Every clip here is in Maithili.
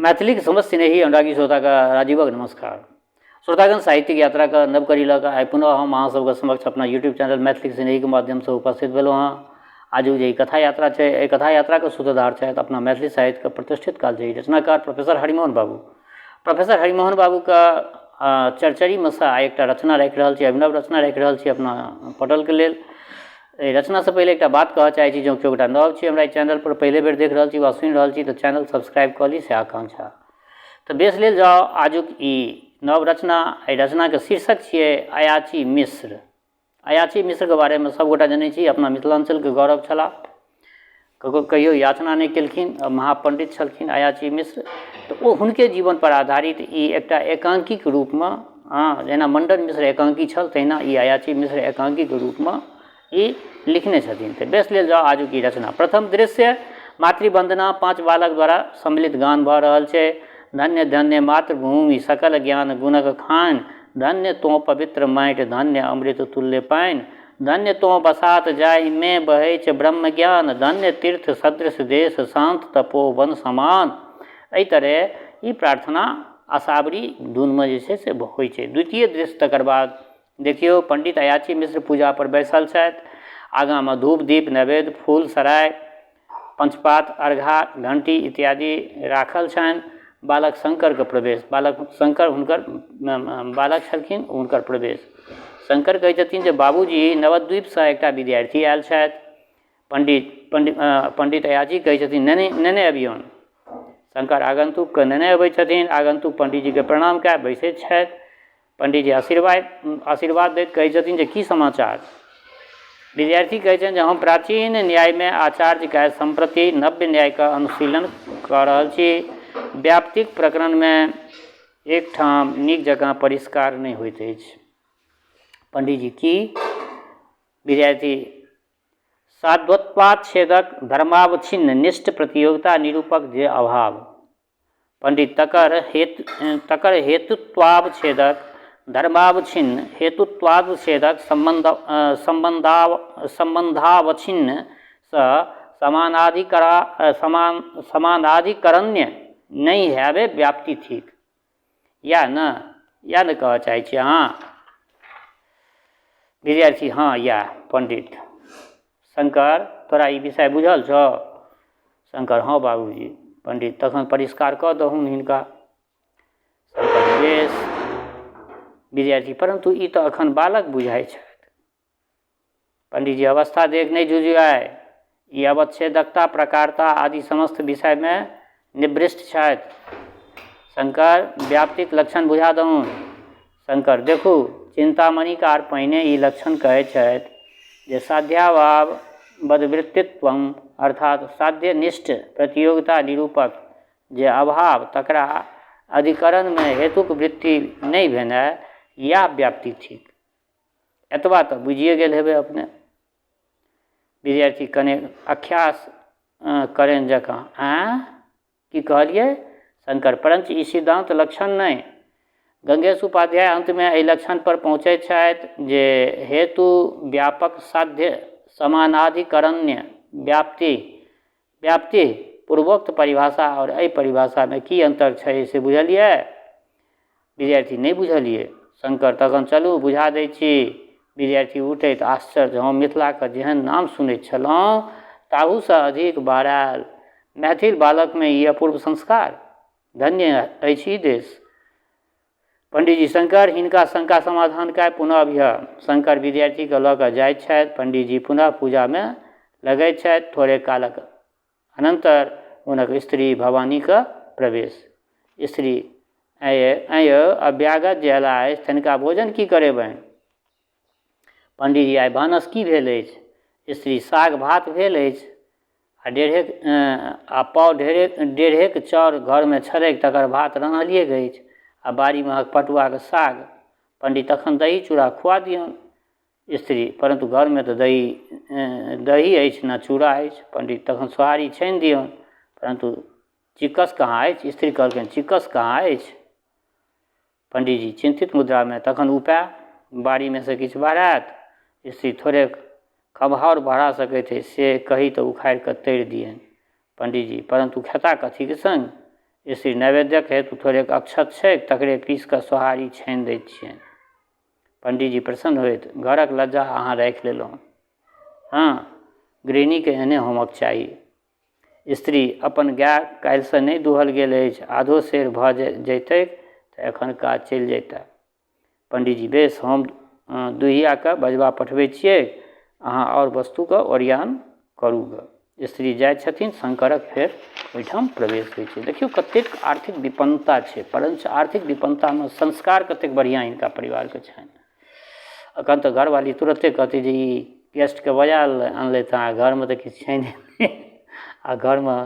मैथिलीक समस्त स्नेही अनुरागी श्रोताके राजीवक नमस्कार। श्रोतागण, साहित्यिक यात्राके नव कड़ी लऽ कऽ आइ पुनः हम अहाँ सबके समक्ष अपना यूट्यूब चैनल मैथिलीक स्नेहीके माध्यमसँ उपस्थित भेलहुँ हँ। आजुक जे ई कथा यात्रा छै, एहि कथा यात्राके सूत्रधार छथि अपना मैथिली साहित्यके प्रतिष्ठित कालजयी रचनाकार प्रोफेसर हरिमोहन बाबू। प्रोफेसर हरिमोहन बाबूके चरचरीमे सँ आइ एकटा रचना राखि रहल छी, अभिनव रचना राखि रहल छी अपना पटलके लेल। एहि रचनासँ पहिले एकटा बात कहऽ चाहै छी, जँ केओ गोटा नव छी, हमरा एहि चैनलपर पहिले बेर देख रहल छी वा सुनि रहल छी, तऽ चैनल सब्सक्राइब कऽ ली, से आकांक्षा। तऽ बेस, लेल जाउ आजुक ई नव रचना। एहि रचनाके शीर्षक छियै अयाची मिश्र। अयाची मिश्रके बारेमे सभगोटा जनै छी, अपना मिथिलाञ्चलके गौरव छलाह। ककरो कहियो याचना नहि केलखिन, महापण्डित छलखिन अयाची मिश्र। तऽ ओ हुनके जीवनपर आधारित ई एकटा एकाङ्कीके रूपमे, हँ, जेना मण्डन मिश्र एकाङ्की छल, तहिना ई अयाची मिश्र एकाङ्कीके रूपमे ई लिखने छथिन। तऽ बेस, लेल जाउ आजुक ई रचना। प्रथम दृश्य, मातृवन्दना, पाँच बालक द्वारा सम्मिलित गान भऽ रहल छै। धन्य धन्य मातृभूमि, सकल ज्ञान गुणक खान, धन्य तोँ पवित्र माटि, धन्य अमृत तुल्य पानि, धन्य तोँ बसात जाहिमे बहैछ ब्रह्म ज्ञान, धन्य तीर्थ सदृश देश, शान्त तपोवन समान। एहि तरहे ई प्रार्थना असावरी धुनमे जे छै से होइ छै। द्वितीय दृश्य, तकर बाद देखियौ, पण्डित अयाची मिश्र पूजापर बैसल छथि। आगाँमे धूप, दीप, नैवेद्य, फूल, सराय, पञ्चपात, अर्घा, घण्टी इत्यादि राखल छनि। बालक शङ्करके प्रवेश। बालक शङ्कर हुनकर बालक छलखिन, हुनकर प्रवेश। शङ्कर कहै छथिन जे बाबूजी, नवद्वीपसँ एकटा विद्यार्थी आयल छथि। पण्डित अयाची कहै छथिन, नेने नेने अबियौन। शङ्कर आगन्तुकके नेने अबै छथिन। आगन्तुक पण्डितजीके प्रणाम कए बैसैत छथि। पण्डितजी आशीर्वाद दैत कहै छथिन जे की समाचार? विद्यार्थी कहै छनि जे हम प्राचीन न्यायमे आचार्यके सम्प्रति नव्य न्यायके अनुशीलन कऽ रहल छी। व्याप्तिक प्रकरणमे एकठाम नीक जकाँ परिष्कार नहि होइत अछि। पण्डितजी, की? विद्यार्थी, साध्वत्वाच्छेदक धर्मावच्छिन्न निष्ठ प्रतियोगिता निरूपक जे अभाव। पण्डित, तकर हेतुत्वावच्छेदक धर्मावच्छिन्न हेतुत्वावच्छेदक सम्बन्धावच्छिन्न सँ समानाधिकरण्य नहि हैबे व्याप्ति थिक। इएह ने, इएह ने कहऽ चाहै छी अहाँ? विद्यार्थी, हँ, इएह। पण्डित, शङ्कर, तोरा ई विषय बुझल छौ? शङ्कर, हँ बाबूजी। पण्डित, तखन परिष्कार कऽ दहुन हिनका। शङ्कर, बेस। विद्यार्थी, परन्तु ई तऽ एखन बालक बुझाइ छथि। पण्डितजी, अवस्था देख नहि झुझुआइ। ई अवच्छेदकता, प्रकारता आदि समस्त विषयमे निवृष्ट छथि। शङ्कर, व्याप्तिक लक्षण बुझा दहुन। शङ्कर, देखू, चिन्तामणिकार पहिने ई लक्षण कहै छथि जे साध्याभाव बदवृत्तित्व, अर्थात साध्यनिष्ठ प्रतियोगिता निरूपक जे अभाव, तकरा अधिकरणमे हेतुक वृत्ति नहि भेनाइ, इएह व्याप्ति थिक। एतबा तऽ बुझिए गेल हेबै अपने। विद्यार्थी कने अख्यास करेन जकाँ, आँय, की कहलियै? शङ्कर, परञ्च ई सिद्धान्त लक्षण नहि। गंगेश उपाध्याय अन्तमे एहि लक्षण पर पहुँचैत छथि जे हेतु व्यापक साध्य समानाधिकरण्य व्याप्ति व्याप्ति। पूर्वोक्त परिभाषा आओर एहि परिभाषामे की अन्तर छै, से बुझलियै? विद्यार्थी, नहि बुझलियै। शङ्कर, तखन चलू, बुझा दै छी। विद्यार्थी उठैत, आश्चर्य! हम मिथिलाके जेहन नाम सुनैत छलहुँ, ताहूसँ अधिक बहरायल मैथिल बालकमे ई अपूर्व संस्कार! धन्य अछि ई देश। पण्डितजी, शङ्कर, हिनका शङ्का समाधान कए पुनः अबिह। शङ्कर विद्यार्थीके लऽ कऽ जाइत छथि। पण्डितजी पुनः पूजामे लगैत छथि। थोड़े कालक अनन्तर हुनक स्त्री भवानीके प्रवेश। स्त्री, ऐं यौ, अभ्यागत जे अयलाह अछि, तनिका भोजन की करेबनि? पण्डितजी, आइ भानस की भेल अछि? स्त्री, साग भात भेल अछि आ डेढ़ेक आ पाव ढेरे डेढ़ेक चाउर घरमे छलैक, तकर भात रान्हलियैक अछि आ बाड़ीमे पटुआके साग। पण्डित, तखन दही चूड़ा खुआ दियौन। स्त्री, परन्तु घरमे तऽ दही दही अछि ने चूड़ा अछि। पण्डित, तखन सोहारी छानि दियौन। परन्तु चिक्कस कहाँ अछि? स्त्री कहलखिन, चिक्कस कहाँ अछि? पण्डितजी चिन्तित मुद्रामे, तखन उपाय? बाड़ीमे सँ किछु बहरायत? स्त्री, थोड़ेक खमहाउर बहरा सकैत अछि, से कही तऽ उखाड़ि कऽ तरि दियनि। पण्डितजी, परन्तु खेता कथीके सङ्ग? स्त्री नैवेद्यक हेतु थोड़ेक अक्षत छैक, तकरे पीस कऽ सोहारी छानि दैत छियनि। पंडीजी प्रसन्न होइत, घरक लज्जा अहाँ राखि लेलहुँ। हँ, गृहिणीके एहने होमक चाही। स्त्री अपन गाय काल्हिसँ नहि दुहल गेल अछि, आधो सेर भऽ जैतैक तऽ एखन काज चलि जैतै। पंडीजी बेस, हम दुहियाके बजबा पठबै छियै, अहाँ आओर वस्तुके ओरियान करू गऽ। स्त्री जाइ छथिन, शंकरक फेर ओहिठाम प्रवेश होइ छै। देखियौ कतेक आर्थिक विपन्नता छै, परञ्च आर्थिक विपन्नतामे संस्कार कतेक बढ़िआँ हिनका परिवारके छनि। एखन तऽ घरवाली तुरन्ते कहतै जे ई गेस्टके बजा अनलथि हँ, घरमे तऽ किछु छै नहि, आ घरमे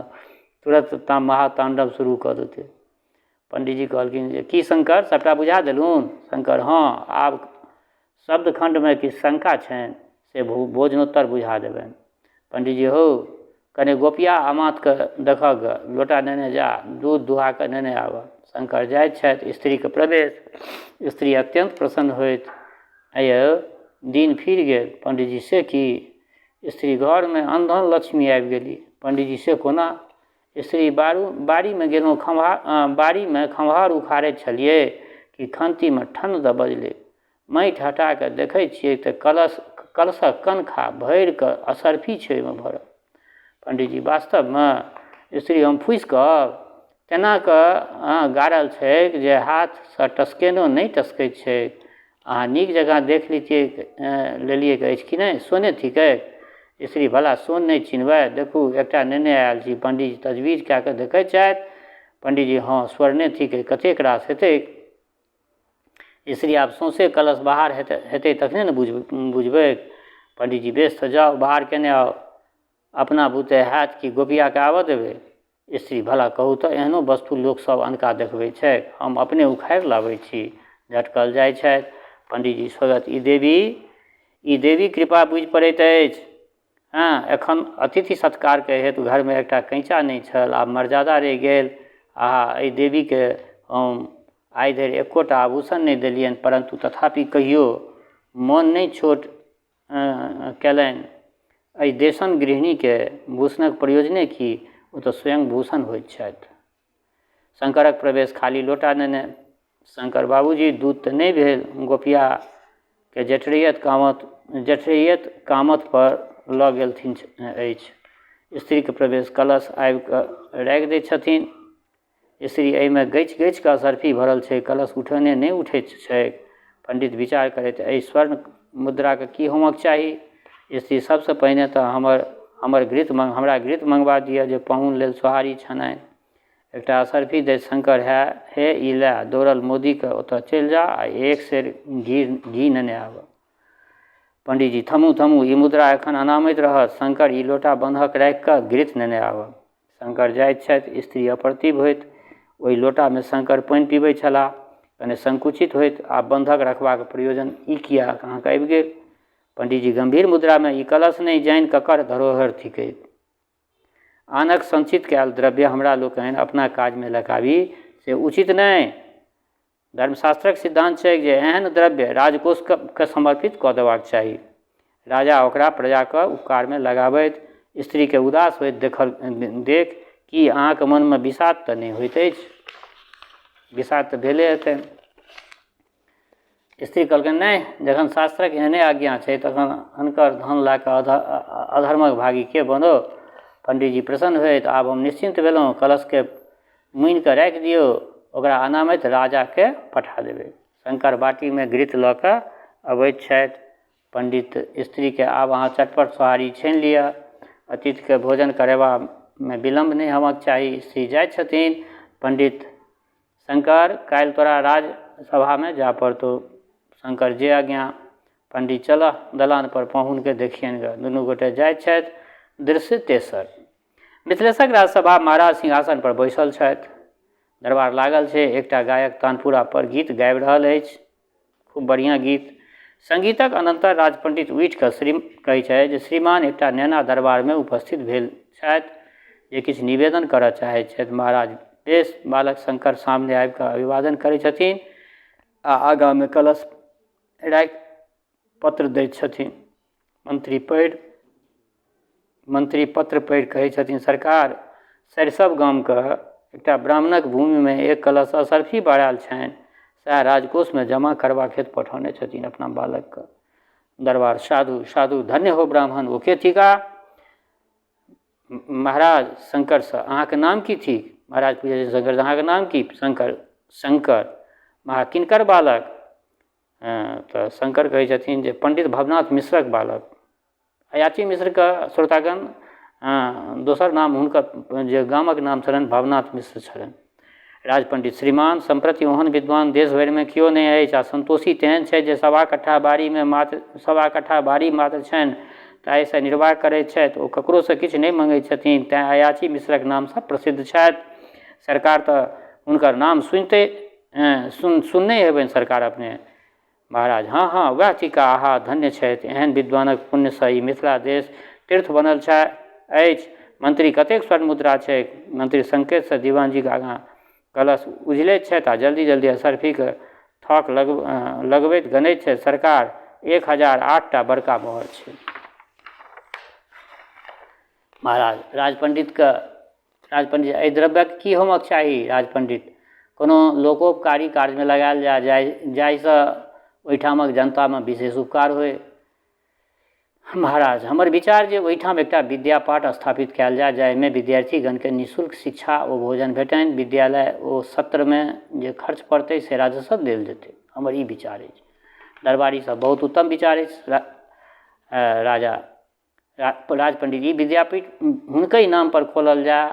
तुरन्त महाताण्डव शुरू कऽ देतै। पंडीजी कहलखिन जे की शंकर, सभटा बुझा देलहुँ? शंकर हँ, आब शब्दखण्डमे किछु शंका छनि से भोजनोत्तर बुझा देबनि। पंडीजी हौ, कने गोपिया अमातके देखऽ गऽ, लोटा नेने जा, दूध दुहा कऽ नेने आबऽ। शंकर जाइत छथि, स्त्रीके प्रवेश। स्त्री अत्यन्त प्रसन्न होइत, आँय दिन फिर गेल। पंडीजी से की? स्त्री घरमे अनधन लक्ष्मी आबि गेली। पंडीजी से कोना? स्त्री बारू बाड़ीमे गेलहुँ, खम्हा बाड़ीमे खम्हार उखाड़ैत छलियै कि खन्तीमे ठन्न दऽ बजलै। माटि हटा कऽ देखै छियै तऽ कलश कलशक कनखा भरि कऽ असर्फी छै ओहिमे भरल। पंडीजी वास्तवमे? स्त्री हम फूसि कहब, तेना कऽ गाड़ल छैक जे हाथसँ टसकेनो नहि टसकैत छैक। अहाँ नीक जकाँ देख लितियै लेलियैक अछि कि नहि, सोने थिकै? स्त्री भला सोन नहि चिन्हबै, देखू एकटा नेने आयल छी। पंडीजी तजबीज कए कऽ देखैत छथि। पंडीजी हँ, स्वर्णे थिकै, कतेक रास हेतैक? स्त्री आब सौँसे कलश बाहर हेतै हेतै तखने ने बुझबै। पंडीजी बेस तऽ जाउ बाहर केने आउ, अपना बुते हैत कि गोपियाके आबऽ देबै? स्त्री भला कहू तऽ एहनो वस्तु लोकसभ अनका देखबै छै? हम अपने उखाड़ि लाबै छी। झटकल जाइ छथि। पंडीजी स्वगत, ई देवी कृपा बुझि पड़ैत अछि। हँ, एखन अतिथि सत्कारके हेतु घरमे एकटा कैँचा नहि छल, आब मर्यादा रहि गेल। आ एहि देवीके हम आइ धरि एकोटा आभूषण नहि देलियनि, परन्तु तथापि कहियो मोन नहि छोट कयलनि। एहि देशन गृहिणीके भूषणक प्रयोजने की, ओ तऽ स्वयं भूषण होइत छथि। शंकरक प्रवेश खाली लोटा नेने। शंकर बाबूजी दूध तऽ नहि भेल, गोपियाके जेठरैयत कामत पर लऽ गेलथिन अछि। स्त्रीके प्रवेश कलश आबि कऽ राखि दै छथिन। स्त्री एहिमे गछि गछि कऽ असर्फी भरल छै, कलश उठौने नहि उठैत छैक। पंडित विचार करैत, एहि स्वर्ण मुद्राके की होमक चाही? स्त्री सबसँ पहिने तऽ हमर हमर घृत हमरा घृत मङ्गबा दिअ जे पाहुन लेल सोहारी छनाइ। एकटा असर्फी दैत शंकर हे हे ई लए दौड़ल मोदीके ओतऽ चलि जा आ एक सेर घी नेने आबऽ। पंडीजी थमू थमू, ई मुद्रा एखन अनामैत रहत। शंकर ई लोटा बन्हक राखि कऽ घृत नेने आबऽ। शंकर जाइत छथि। स्त्री अप्रतिभ होइत, ओहि लोटामे शंकर पानि पीबै छलाह। कने संकुचित होइत, आब बन्धक रखबाक प्रयोजन ई किया अहाँके आबि गेल? पंडीजी गम्भीर मुद्रामे, ई कलश नहि जानि ककर धरोहर थिकै। आनक संचित कयल द्रव्य हमरा लोकनि अपना काजमे लगाबी से उचित नहि। धर्मशास्त्रक सिद्धान्त छै जे एहन द्रव्य राजकोषके समर्पित कऽ देबाक चाही। राजा ओकरा प्रजाके उपकारमे लगाबथि। स्त्रीके उदास होइत देखल देख, की अहाँके मनमे विषाद तऽ नहि होइत अछि? विषाद तऽ भेले हेतनि। स्त्री कहलकनि नहि, जखन शास्त्रक एहने आज्ञा छै तखन अनकर धन लए कऽ अधर्मक भागी के बनो? पंडीजी प्रसन्न होइत, आब हम निश्चिन्त भेलहुँ, कलशके मुनि कऽ राखि दियौ, ओकरा अनामैत राजाके पठा देबै। शंकर बाटीमे घृत लऽ कऽ अबैत छथि। पंडित स्त्रीके, आब अहाँ चटपट सोहारी छानि लिअ, अतिथिके भोजन करेबामे विलम्ब नहि हेबाक चाही। स्त्री जाइ छथिन। पंडित शंकर, काल्हि तोरा राजसभामे जाय पड़तौ। शंकर जे आज्ञा। पंडित चलह दलानपर पाहुनके देखियनि गऽ। दुनू गोटे जाइत छथि। दृश्य तेसर। मिथिलेशक राजसभा। महाराज सिंहासन पर बैसल छथि। दरबार लागल छै। एकटा गायक तानपुरा पर गीत गाबि रहल अछि, खूब बढ़िआँ गीत। संगीतक अनन्तर राजपंडित उठि कऽ श्री कहै छथि जे श्रीमान, एकटा नेना दरबारमे उपस्थित भेल छथि जे किछु निवेदन करऽ चाहैत छथि। महाराज बेस। बालक शंकर सामने आबि कऽ अभिवादन करै छथिन आ आगाँमे कलश राखि पत्र दैत छथिन। मंत्री पत्र पढ़ि कहै छथिन, सरकार, सरिसब गामके एकटा ब्राह्मणक भूमिमे एक कलश असर्फी बहरायल छनि, सएह राजकोषमे जमा करबाक हेतु पठौने छथिन अपना बालकके। दरबार साधु साधु, धन्य हो ब्राह्मण। ओ के थिका? महाराज शंकरसँ, अहाँके नाम की थिक? महाराज पूछै शंकर, अहाँके नाम की? शंकर। शंकर महा किनकर बालक? तऽ शंकर कहै छथिन जे पण्डित भवनाथ मिश्रक बालक। अयाची मिश्रके श्रोतागण दोसर नाम हुनकर जे गामक नाम छलनि भवनाथ मिश्र छलनि। राजपण्डित श्रीमान, सम्प्रति ओहन विद्वान देश भरिमे केओ नहि अछि आ सन्तोषी तेहन छथि जे सवा कट्ठा बाड़ीमे मात्र सवा कट्ठा बाड़ी मात्र छनि, ताहिसँ निर्वाह करैत छथि। ओ ककरोसँ किछु नहि मङ्गैत छथिन, तेँ अयाची मिश्रक नामसँ प्रसिद्ध छथि। सरकार तऽ हुनकर नाम सुनिते सुनने हेबनि सरकार अपने। महाराज हँ हँ, वएह थिका। आहा, धन्य छथि। एहन विद्वानक पुण्यसँ ई मिथिला देश तीर्थ बनल अछि। मंत्री, कतेक स्वर्ण मुद्रा छैक? मंत्री संकेतसँ दीवानजीके आगाँ कलश उझलैत छथि आ जल्दी जल्दी असर्फीके थक लगबैत गनैत छथि। सरकार, 1008 टा बड़का मोहर छै। महाराज राजपण्डितके, राजपण्डित, एहि द्रव्यक की होमक चाही? राजपण्डित, कोनो लोकोपकारी कार्यमे लगायल जाय, जाहिसँ ओहिठामक जनतामे विशेष उपकार होइ। महाराज, हमर विचार जे ओहिठाम एकटा विद्यापाठ स्थापित कयल जाय, जाहिमे विद्यार्थीगणके निःशुल्क शिक्षा ओ भोजन भेटनि। विद्यालय ओ सत्रमे जे खर्च पड़तै से राज्यसँ देल जेतै। हमर ई विचार अछि। दरबारी सब, बहुत उत्तम विचार अछि। राजा राज पंडित, ई विद्यापीठ हुनके नामपर खोलल जाय,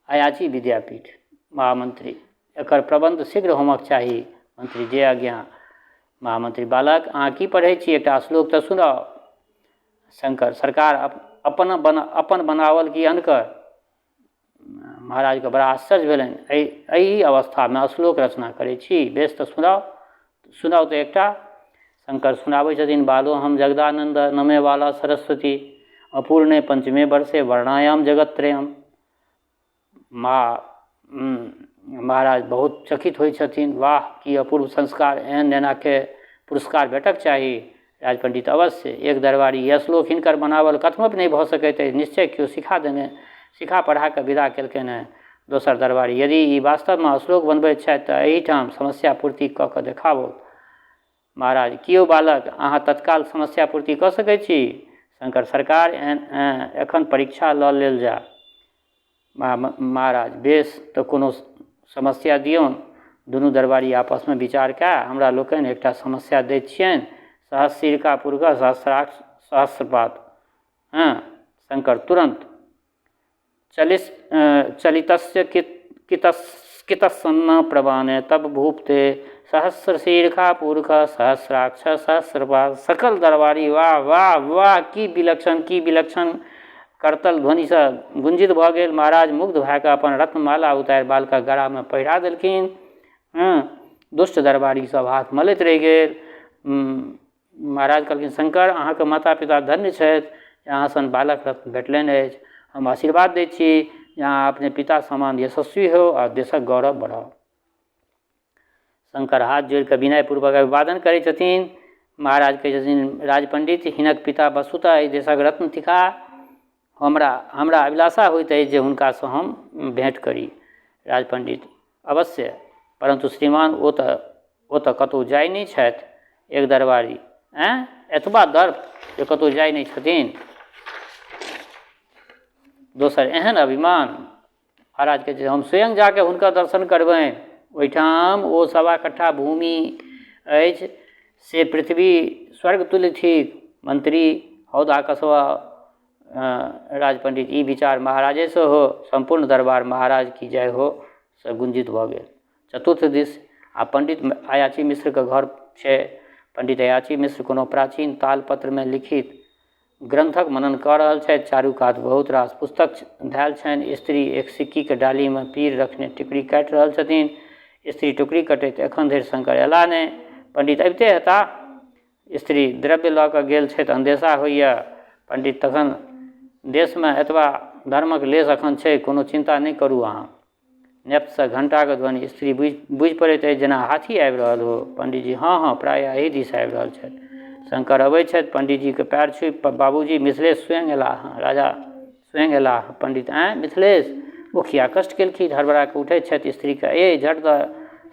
अयाची विद्यापीठ। महामंत्री, एकर प्रबन्ध शीघ्र होमक चाही। मंत्री, जे आज्ञा। महामंत्री, बालक, अहाँ की पढ़ै छी? एकटा श्लोक तऽ सुनाउ। शंकर, सरकार, अपन बनावल की अनकर? महाराजके बड़ा आश्चर्य भेलनि, एहि एहि अवस्थामे श्लोक रचना करै छी? बेस, तऽ सुनाउ, सुनाउ तऽ एकटा। शंकर सुनाबै छथिन, बालो हम जगदानन्द नमे वाला सरस्वती अपूर्णे पंचमे वर्षे वर्णायाम जगत्त्रयम। महाराज बहुत चकित होइ छथिन, वाह, की अपूर्व संस्कार! एहन नेनाके पुरस्कार भेटक चाही। राजपण्डित, अवश्य। एक दरबारी, यह श्लोक हिनकर बनावल कथमपि नहि भऽ सकैत अछि। निश्चय केओ सिखा देने, सिखा पढ़ा कऽ विदा केलकनि हेँ। दोसर दरबारी, यदि ई वास्तवमे श्लोक बनबैत छथि तऽ एहिठाम समस्या पूर्ति कऽ कऽ देखाबथु। महाराज, की यौ बालक, अहाँ तत्काल समस्या पूर्ति कऽ सकै छी? शंकर, सरकार, एखन परीक्षा लऽ लेल जाय। महाराज, बेस, तऽ कोनो समस्या दियौन। दुनू दरबारी आपसमे विचार कए, हमरा लोकनि एकटा समस्या दैत छियनि, सहस्रशीर्षा पुरुष सहस्राक्ष सहस्रपात। हँ। शंकर, तुरन्त। चलिस चलितस्य कितस्सन्न प्रवाने तब भूपते सहस्रशीर्षा पुरुष सहस्राक्ष सहस्रपाद। सकल दरबारी, वाह वाह वाह, की विलक्षण, की विलक्षण! करतल ध्वनिसँ गुंजित भऽ गेल। महाराज मुग्ध भए कऽ अपन रत्नमाला उतारि बालकक गरामे पहिरा देलखिन। हँ, दुष्ट दरबारी सब हाथ मलैत रहि गेल। महाराज कहलखिन, शंकर, अहाँके माता पिता धन्य छथि जे अहाँ सन बालक रत्न भेटलनि अछि। हम आशीर्वाद दै छी जे अहाँ अपने पिता समान यशस्वी हो आ देशक गौरव बढ़ाउ। शंकर हाथ जोड़ि कऽ विनयपूर्वक अभिवादन करै छथिन। महाराज कहै छथिन, राजपण्डित, हिनक पिता वस्तुतः एहि देशक रत्न थिकाह। हमरा हमरा अभिलाषा होइत अछि जे हुनकासँ हम भेँट करी। राजपण्डित, अवश्य, परन्तु श्रीमान, ओ तऽ कतहु जाइ नहि छथि। एक दरबारी, आँय, एतबा दर्प जे कतहु जाइ नहि छथिन? दोसर, एहन अभिमान! महाराज कहै छै, हम स्वयं जाके हुनकर दर्शन करबनि। ओहिठाम ओ सवा कट्ठा भूमि अछि से पृथ्वी स्वर्ग तुल्य थिक। मंत्री, हौदा कसबा। राजपण्डित, ई विचार महाराजेसँ हो। सम्पूर्ण दरबार महाराज की जय हो से गुंजित भऽ गेल। चतुर्थ दृश्य। आ पण्डित अयाची मिश्रके घर छै। पण्डित अयाची मिश्र कोनो प्राचीन तालपत्रमे लिखित ग्रन्थक मनन कऽ रहल छथि। चारू कात बहुत रास पुस्तक धयल छनि। स्त्री एक सिक्कीके डालीमे पीर रखने टिकुरी काटि रहल छथिन। स्त्री, टुकड़ी कटैत, एखन धरि शंकर अयलाह नहि। पंडित, अबिते हेताह। स्त्री, द्रव्य लऽ कऽ गेल छथि, अन्देशा होइए। पंडित, तखन देशमे एतबा धर्मक लेश एखन छै। कोनो चिन्ता नहि करू अहाँ। नेपसँ घण्टाके ध्वनि। स्त्री, बुझि पड़ैत अछि जेना हाथी आबि रहल हो। पंडीजी, हँ हँ, प्रायः एहि दिस आबि रहल छथि। शंकर अबै छथि। पंडीजीके पैर छुबि, बाबूजी, मिथिलेश स्वयं अयलाह हँ। राजा स्वयं अयलाह। पंडित, आँय मिथिलेश? मुखिया कष्ट केलखिन, हड़बड़ा कऽ उठैत छथि, स्त्रीके ए झट दऽ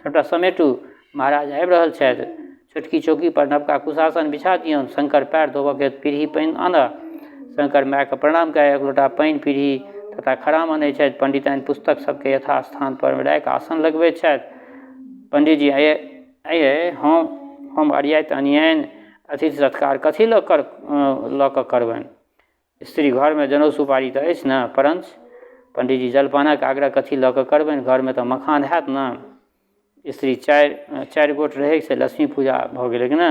सभटा समेटू, महाराज आबि रहल छथि, छोटकी चौकी पर नवका कुशासन बिछा दियौन, शंकर पैर धोबऽके पीढ़ी पानि आनऽ। शंकर मायके प्रणाम कए एक लोटा पानि पीढ़ी तथा खराम अनै छथि। पंडिताइन पुस्तक सबके यथास्थान पर राखि आसन लगबै छथि। पंडीजी आये आये हम अरियाइत अनियनि अतिथि सत्कार कथी लऽ कर लऽ कऽ करबनि? स्त्री घरमे जनउ सुपारी तऽ अछि ने? परञ्च पंडीजी जलपानक आग्रह कथी लऽ कऽ करबनि? घरमे तऽ मखान हैत ने? स्त्री चारि गोट रहै से लक्ष्मी पूजा भऽ गेलै कि ने?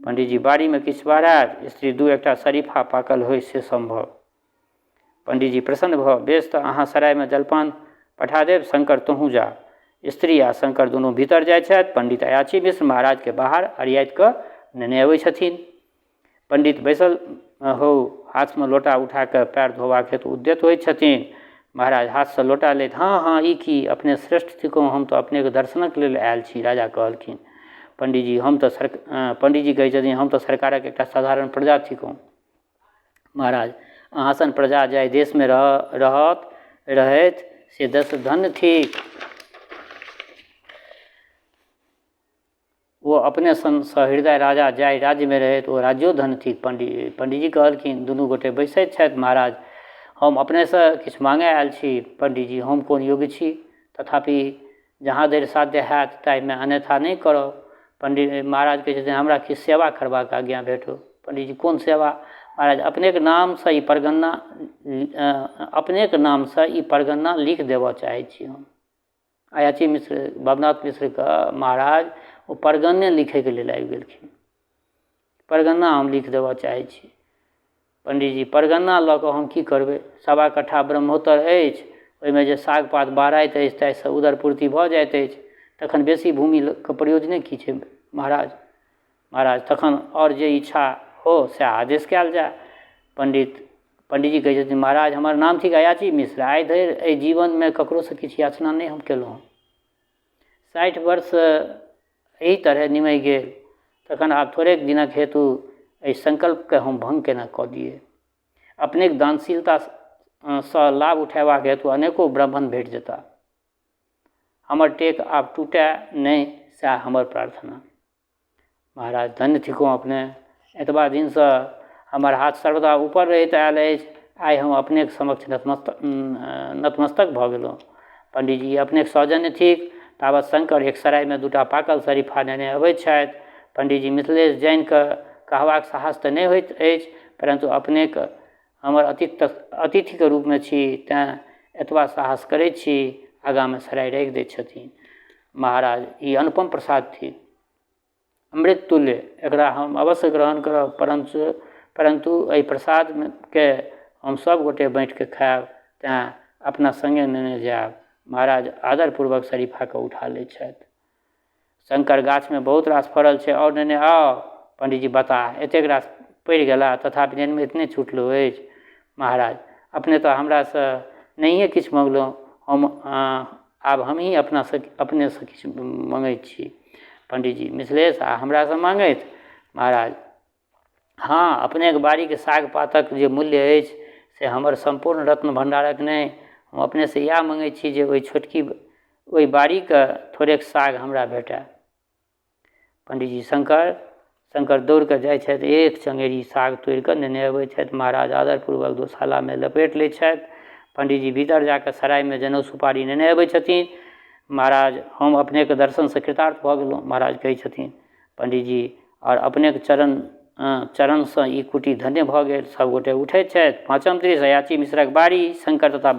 पंडीजी बाड़ीमे किछु बहरायत? स्त्री दू एकटा शरीफा पाकल होइ से सम्भव। पंडीजी प्रसन्न भऽ बेस तऽ अहाँ सरायमे जलपान पठा देब, शंकर तोहूँ जा। स्त्री आ शंकर दुनू भीतर जाइ छथि। पंडित अयाची मिश्र महाराजके बाहर अरियाइत कऽ नेने अबै छथिन। पंडित बैसल हो, हाथमे लोटा उठा कऽ पैर धोबाक हेतु उद्यत होइ छथिन। महाराज हाथसँ लोटा लैत, हँ हँ ई की, अपने श्रेष्ठ थिकहुँ, हम तऽ अपनेके दर्शनक लेल आयल छी, राजा कहलखिन। पंडीजी हम तऽ सर पंडीजी कहै छथिन हम तऽ सरकारक एकटा साधारण प्रजा थिकहुँ। महाराज अहाँ सन प्रजा जाहि देशमे रहत रहथि से देश धन्य थिक। ओ अपने सन सहृदय राजा जाहि राज्यमे रहथि ओ राज्यो धन्य थिक। पंडीजी कहलखिन। दुनू गोटे बैसैत छथि। महाराज हम अपनेसँ किछु माँगय आयल छी। पंडीजी हम कोन योग्य छी, तथापि जहाँ धरि साध्य हैत ताहिमे अन्यथा नहि करब। पंडी महाराज कहै छथिन हमरा किछु सेवा करबाक आज्ञा भेटो। पंडीजी कोन सेवा? महाराज अपनेके नामसँ ई परगन्ना अपनेके नामसँ ई परगन्ना लिख देबऽ चाहै छी हम। अयाची मिश्र भवनाथ मिश्रके महाराज ओ परगन्ने लिखैके लेल आबि गेलखिन। परगन्ना हम लिख देबऽ चाहै छी। पंडीजी परगन्ना लऽ कऽ हम की करबै? 1.25 कट्ठा ब्रह्मोत्तर अछि, ओहिमे जे साग पात बहराइत अछि ताहिसँ उदर पूर्ति भऽ जाइत अछि, तखन बेसी भूमिके प्रयोजने की छै महाराज? महाराज तखन आओर जे इच्छा हो सएह आदेश कयल जाय। पंडीजी कहै छथिन महाराज हमर नाम थिक अयाची मिश्र, आइ धरि एहि जीवनमे ककरोसँ किछु याचना नहि हम केलहुँ। 60 वर्ष एहि तरहे निमहि गेल, तखन आब थोड़ेक दिनक हेतु एहि संकल्पके हम भङ्ग केना कऽ दियै? अपनेक दानशीलतासँ लाभ उठेबाक हेतु अनेको ब्राह्मण भेट जेताह। हमर टेक आब टूटय नहि, सएह हमर प्रार्थना। महाराज धन्य थिकहुँ अपने, एतबा दिनसँ हमर हाथ सर्वदा ऊपर रहैत आयल अछि, आइ हम अपनेक समक्ष नतमस्तक भऽ गेलहुँ। पंडीजी अपनेक सौजन्य थिक। तावत शंकर एक सरायमे 2टा पाकल शरीफा नेने अबैत छथि। पंडीजी मिथिलेश जानि कऽ कहबाक साहस तऽ नहि होइत अछि, परन्तु अपनेक हमर अतिथिके रूपमे छी तैँ एतबा साहस करैत छी। आगाँमे सराय राखि दैत छथिन। महाराज ई अनुपम प्रसाद थिक, अमृत तुल्य, एकरा हम अवश्य ग्रहण करब, परन्तु एहि प्रसादके हम सब गोटे बाँटिके खायब, तैँ अपना सङ्गे नेने जायब। महाराज आदरपूर्वक शरीफाके उठा लै छथि। शंकर गाछमे बहुत रास फड़ल छै, आओर नेने आउ। पंडीजी बता, एतेक रास पड़ि गेला तथापि नेनमे एतने छुटलो अछि। महाराज अपने तऽ हमरासँ नहिए किछु मङ्गलहुँ, हम आब हमही अपनेसँ किछु मङ्गै छी। पंडीजी मिथिलेश आ हमरासँ माँगैत? महाराज हँ, अपनेक बाड़ीके साग पातक जे मूल्य अछि से हमर सम्पूर्ण रत्न भण्डारक नहि। हम अपनेसँ इएह मङ्गै छी जे ओहि छोटकी ओहि बाड़ीके थोड़ेक साग हमरा भेटय। पंडीजी शंकर दौड़ कऽ जाइ छथि, एक चङ्गेरी साग तोड़ि कऽ नेने अबै छथि। महाराज आदरपूर्वक दोशालामे लपेट लै छथि। पंडीजी भीतर जाकऽ सरायमे जनउ सुपारी नेने अबै छथिन। महाराज हम अपनेके दर्शनसँ कृतार्थ भऽ गेलहुँ, महाराज कहै छथिन। पंडीजी आओर अपनेक चरणसँ ई कुटी धन्य भऽ गेल। सब गोटे उठैत छथि। पाँचम दृश्य अयाची मिश्रक बाड़ी। शंकर तथा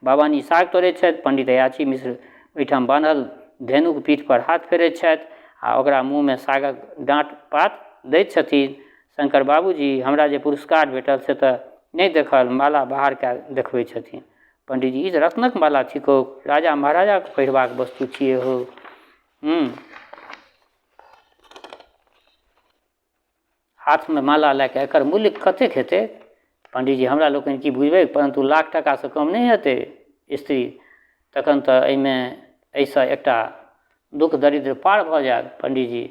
भवानी साग तोड़ैत छथि। पंडित अयाची मिश्र ओहिठाम बान्हल धेनुक पीठ पर हाथ फेरैत छथि आ ओकरा मुँहमे सागक डाँट पात दैत छथिन। शंकर बाबूजी हमरा जे पुरस्कार भेटल से तऽ नहि देखल, माला बाहर कए देखबै छथिन। पंडीजी ई रत्नक माला थिकौ, राजा महाराजाके पहिरबाक वस्तु छियै हौ। हाथमे माला लए कऽ एकर मूल्य कतेक हेतै? पंडीजी हमरा लोकनि की बुझबै, परन्तु लाख टाकासँ कम नहि हेतै। स्त्री तखन तऽ एहिमे एहिसँ एकटा दुःख दरिद्र पार भऽ जायत। पंडीजी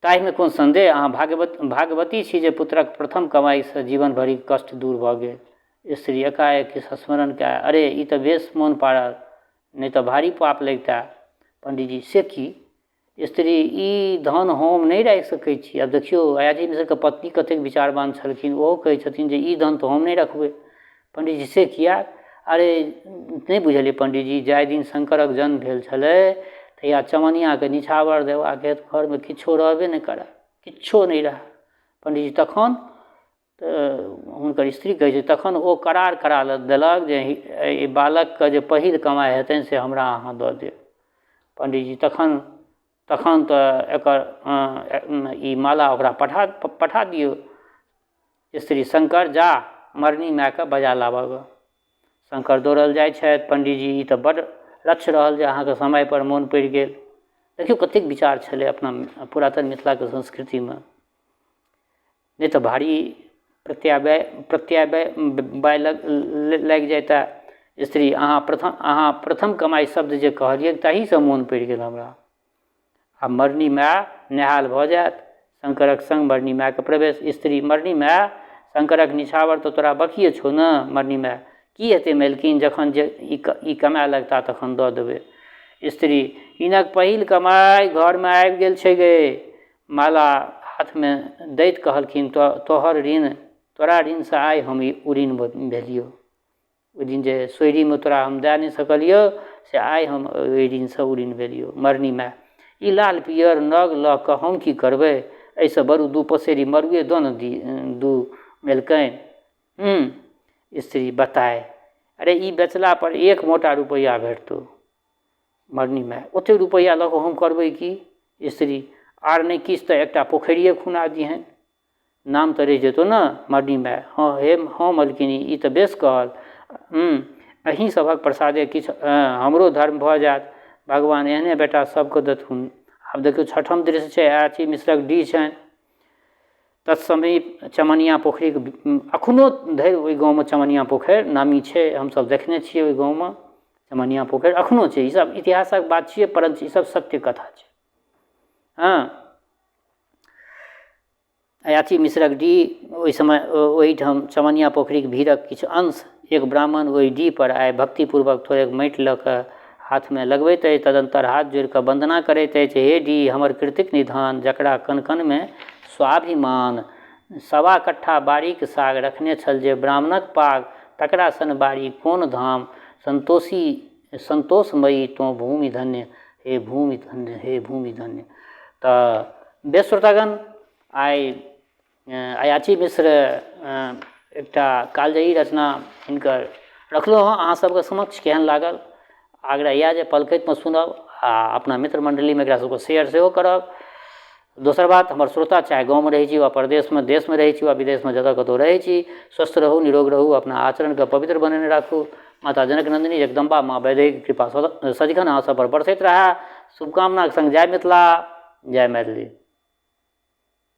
ताहिमे कोन सन्देह, अहाँ भाग्यवती छी जे पुत्रक प्रथम कमाइसँ जीवन भरिक कष्ट दूर भऽ गेल। स्त्री एकाएक किछु स्मरण कए, अरे ई तऽ बेस मोन पाड़ल, नहि तऽ भारी पाप लगितए। पण्डीजी, से की? स्त्री, ई धन हम नहि राखि सकै छी। आब देखियौ, अयाची मिश्रके पत्नी कतेक विचारवान छलखिन। ओहो कहै छथिन जे ई धन तऽ हम नहि रखबै। पण्डीजी, से किया? अरे नहि बुझलियै पण्डीजी, जाहि दिन शङ्करक जन्म भेल छलै तहिया चमनियाके निछावर देबाक हेतु घरमे किछो रहबे नहि करए, किछो नहि रहए। पण्डीजी, तखन? तऽ हुनकर स्त्री कहै छै, तखन ओ करार करा देलक जे एहि बालकके जे पहिल कमाइ हेतनि से हमरा अहाँ दऽ देब। पण्डीजी, तखन? तखन तऽ एकर ई माला ओकरा पठा पठा दियौ। स्त्री, शङ्कर जा, मरनी मायके बजा लाबऽ गऽ। शङ्कर दौड़ल जाइ छथि। पण्डीजी, ई तऽ बड्ड लक्ष्य रहल जे अहाँके समयपर मोन पड़ि गेल। देखियौ, कतेक विचार छलै अपना पुरातन मिथिलाके संस्कृतिमे, नहि तऽ भारी प्रत्याव्यय प्रत्याव्यय लागि जैतए। स्त्री, अहाँ प्रथम कमाइ शब्द जे कहलियै ताहीसँ मोन पड़ि गेल हमरा। आ मरनी माय नेहाल भऽ जायत। शङ्करक सङ्ग मरनी मायके प्रवेश। स्त्री, मरनी माय, शङ्करक निछावर तऽ तोरा बकिए छौ ने? मरनी माय, की हेतै मेलकिन, जखन जे ई कमाए लगता तखन दऽ देबै। स्त्री, हिनक पहिल कमाइ घरमे आबि गेल छै गे। माला हाथमे दैत कहलखिन, तोहर ऋण तोरा ऋणसँ आइ हम उऋण भेलियौ। ओहि दिन जे सोयरीमे तोरा हम दए नहि सकलियौ, से आइ हम ओहि ऋणसँ उऋण भेलियौ। मरनी माय, ई लाल पियर नग लऽ कऽ हम की करबै? एहिसँ बरू दू पसेरी मड़ुए दऽ ने दी दू मेलकनि। स्त्री, बताय, अरे ई बेचला पर एक मोटा रुपैआ भेटतौ। मरनी माय, ओतेक रुपैआ लऽ कऽ हम करबै की? स्त्री, आर नहि किछु तऽ एकटा पोखरिए खुना दिहनि, नाम तऽ रहि जेतौ ने। मरनी माय, हँ हे, हँ मलकिनी, ई तऽ बेस कहल। अहीं सभक प्रसादे किछु हमरो धर्म भऽ जायत। भगवान एहने बेटा सबके देथुन। आब देखियौ, छठम दृश्य छै, अयाची मिश्रक डीह छनि, तत्समीप चमनिया पोखरिक। अखनो धरि ओहि गाँवमे चमनिया पोखरि नामी छै। हमसब देखने छियै, ओहि गाँवमे चमनिया पोखरि अखनो छै। ईसब इतिहासक बात छियै, परञ्च ईसब सत्य कथा छै। हँ, अयाची मिश्रक डीह, ओहि समय ओहिठाम चमनिया पोखरिक भीड़क किछु अंश। एक ब्राह्मण ओहि डीह पर आबि भक्तिपूर्वक थोड़ेक माटि लऽ कऽ हाथमे लगबैत अछि, तदन्तर हाथ जोड़ि कऽ वन्दना करैत अछि। हे डीह हमर कीर्तिक निधान, जकरा कण कणमे स्वाभिमान, सवा कट्ठा बाड़ीक साग, रखने छल जे ब्राह्मणक पाग, तकरा सन बाड़ी कोन धाम। सन्तोषी सन्तोषमयी तोँ भूमि धन्य, हे भूमि धन्य, हे भूमि धन्य। तऽ बेस श्रोतागण, आइ अयाची मिश्र एकटा कालजयी रचना हिनकर रखलहुँ हँ अहाँ सबके समक्ष। केहन लागल? आग्रह इएह जे पलखतिमे सुनब आ अपना मित्र मण्डलीमे एकरा सबके शेयर सेहो करब। दोसर बात, हमर श्रोता चाहे गाँवमे रहै छी वा परदेशमे, देशमे रहै छी वा विदेशमे, जतऽ कतहु रहै छी, स्वस्थ रहू, निरोग रहू, अपना आचरणके पवित्र बनेने राखू। माता जनक नन्दिनी जगदम्बा माँ वैदेहीके कृपा सदिखन अहाँ सब पर बरसैत रहए। शुभकामनाके सङ्ग जय मिथिला, जय मैथिली।